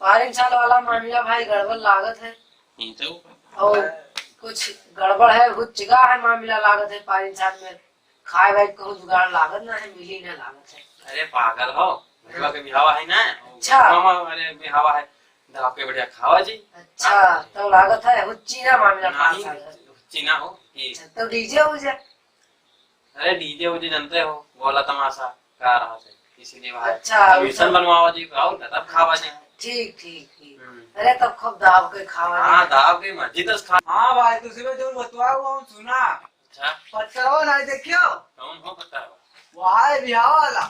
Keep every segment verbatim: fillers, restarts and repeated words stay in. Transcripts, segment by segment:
पारिन साल वाला मामला भाई गड़बड़ लागत है। ई तो और कुछ गड़बड़ है, कुछ चिगा है मामला लागत है पारिन साल में। खाए वाए के कहूँ जुगाड़ लागत ना है, मिली ना लागत है। अरे पागल हो, भैया के बिहावा है ना। अच्छा। मामा, अरे बिहावा है, दाब के बढ़िया खावा जी। अच्छा, तो लागत है हुच्ची ना मामला नहीं, पास आ गया। हुच्ची ना हो कि अच्छा, तो डीजे हो जाए। अरे डीजे उजे जानते हो, बोला तमाशा का रहा से, इसीलिए वहाँ अच्छा, commission अच्छा। बनवावा जी, और तब खावा जी। ठीक, ठीक, ठीक। हम्म। अरे तब खूब दाब के खावा हाँ, जी। दाब के मस्जिद से खा। हाँ भाई, तुसी में जो बतवा वो हम सुना। अच्छा। पत्थरवा नहीं देखियो? कौन हो पत्थरवा? वहाँ है बिहार वाला।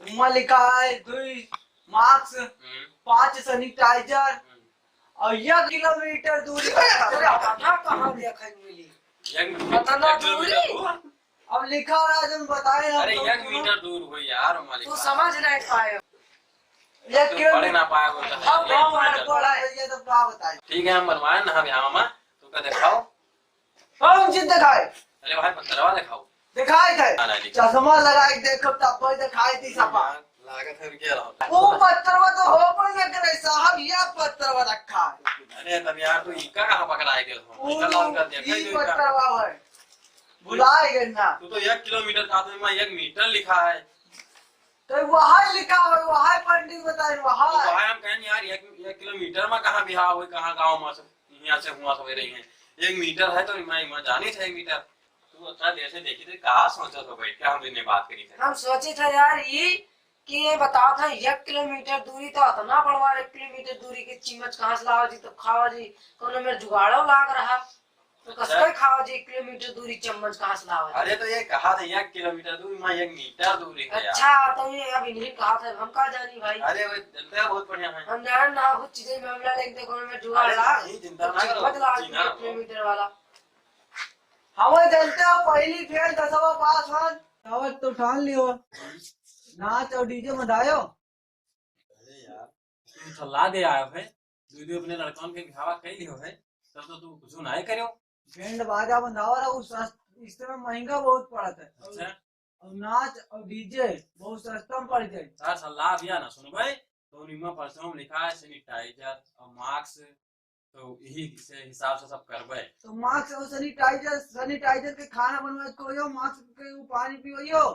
उमा लिखा है दुई mask, हम्म। पाँच sanitizer हम्म। और एक किलोमीटर दूरी। अरे, अतना कहाँ देखै मिली? एक मीटर, अतना एक किलोमीटर दूरी? दूर? अब लिखा रहा, जब बताए हम अरे, तो एक सुनो। मीटर दूर हो यार, उमा तू लिखा। समझ नहीं पाए। एक तू किलोमीटर। पढ़े ना पाए हो तो। हम एक गाँव वाले मीटर। पढ़ा है, ये तो क्या बताए? ठीक है, हम बनवाए ना, हम यहाँ मामा, तू का दिखाओ। कौन चीज दिखाए? अरे भाई, पत्थरवा दिखाओ। दिखाए थे। हाँ, नहीं, नहीं। चश्मा लगाए के देखो, तब कोई दिखाई दी सफा। लागत है, रुकिया रहो। वो पत्थरवा तो हो, पर ये करे साहब, ये पत्थरवा रखा है। अरे, तब यार, तू इनका कहाँ पकड़ाए गए हो? वो इनका लाल कर दिया, ई कहीं तो इनका पत्थरवा है। भुलाए गए ना। तू तो एक किलोमीटर का, तो मैं एक मीटर लिखा है। तो वहाँ लिखा है, वहाँ पंडित बताए, वहाँ। तो वहाँ हम कहें यार, एक, एक किलोमीटर में कहाँ बिहाव हुई, कहाँ गाँव में से, यहाँ से हुआ सवेरे ही है। एक मीटर है तो मैं, मैं जानी था एक मीटर। तू अच्छा जैसे देखी थे, कहाँ सोचो तो बैठ के हम इन्हें बात करी थे। हम सोची था यार, ये कि ये बताओ था, एक किलोमीटर दूरी तो अतना बड़वा, एक किलोमीटर दूरी की चम्मच कहाँ से लावा जी, तो खावा जी, कोनो मेरे जुगाड़ो लाग रहा। तो अच्छा। कसके खावा जी, एक किलोमीटर दूरी चम्मच कहाँ से लावा जी? अरे तो ये कहा था एक किलोमीटर दूरी, मैं एक मीटर दूरी है यार। अच्छा, तो ये अब इन्हीं कहा था, हम का जानी भाई? अरे वो जनता बहुत बढ़िया है। हम जान ना, कुछ चीजें मामला लेके देखो, मैं जुगाड़ अरे ला। नहीं, चिंता ना करो, चम्मच ला, चिंता ना एक करो। किलोमीटर वाला। हमें जनता पहली फेल, दसवाँ पास हन। अब तो ठान लियो, नाच और डीजे में धायो। अरे यार, तू सलाह दे आयो है, दू दू अपने लड़कन के बिहावा कर लियो है, तब तो तू कुछ ना ही करो। बैंड बाजा बंधावा रहा, उस सस-, इस समय महंगा बहुत पड़त है। अच्छा। और नाच और डीजे बहुत सस्ता में पड़ जाए। सार सलाह दिया ना सुनबे, तो निम्मा परसों में लिखा है sanitizer और mask, तो यही से हिसाब से सब करबे। तो mask और sanitizer, sanitizer के खाना बनवाए को यो, mask के ऊ पानी पियो यो।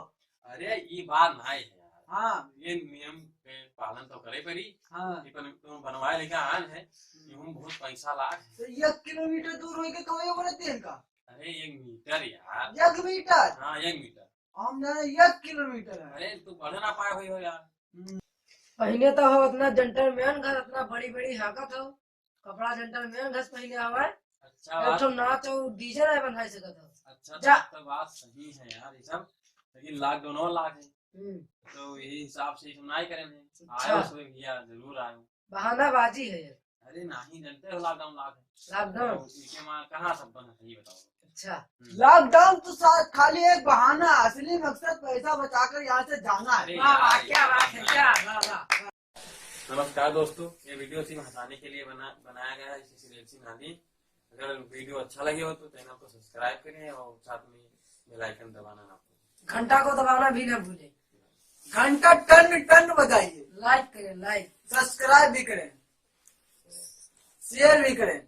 अरे, ई बात नाई है यार। हाँ। ये नियम के पालन तो करे पड़ी। हाँ। ये पर तुम बनवाए लेके आन है, हम्म। ये हम बहुत पैसा लाग है। तो एक किलोमीटर दूर होई के कहो यो बोलते हैं का? अरे, एक मीटर यार। एक मीटर? हाँ, एक मीटर। हम जाने एक किलोमीटर है। अरे, तू पढ़ ना पाए होई हो यार। हम्म। पहले तो हो उतना gentleman घर, इतना बड़ी बड़ी हाकत हो। कपड़ा gentleman घस पहले आवे। अच्छा एक बात। ठो नाच और डीजे नहीं बंधाई सकत हो। अच्छा जा। बात तो बात सही है यार, ये सब। लेकिन lockdown और लाग है। हम्म। तो यही हिसाब से हम नहीं करें हैं। अच्छा। आयो उसमें भैया, जरूर आयो। बहानाबाजी है ये। अरे नहीं, जनते हो lockdown लाग है। Lockdown? तो इनके माँ कहाँ सब बंद है, ये बताओ। अच्छा। हम्म। Lockdown तो सा-, खाली एक बहाना, असली मकसद पैसा बचाकर यहाँ से जाना है। अरे वाह, वाह, यार, क्या बात है, क्या, वाह, वाह। नमस्कार दोस्तों, ये video सिर्फ हंसाने के लिए बना, बनाया गया है, इसी से लेंसी ना ली। अगर video अच्छा लगे हो तो channel को subscribe करें और साथ में bell icon दबाना ना भूलें। घंटा को दबाना भी ना भूलें। घंटा टन टन बजाइए। Like करें, like। Subscribe भी करें, share भी करें।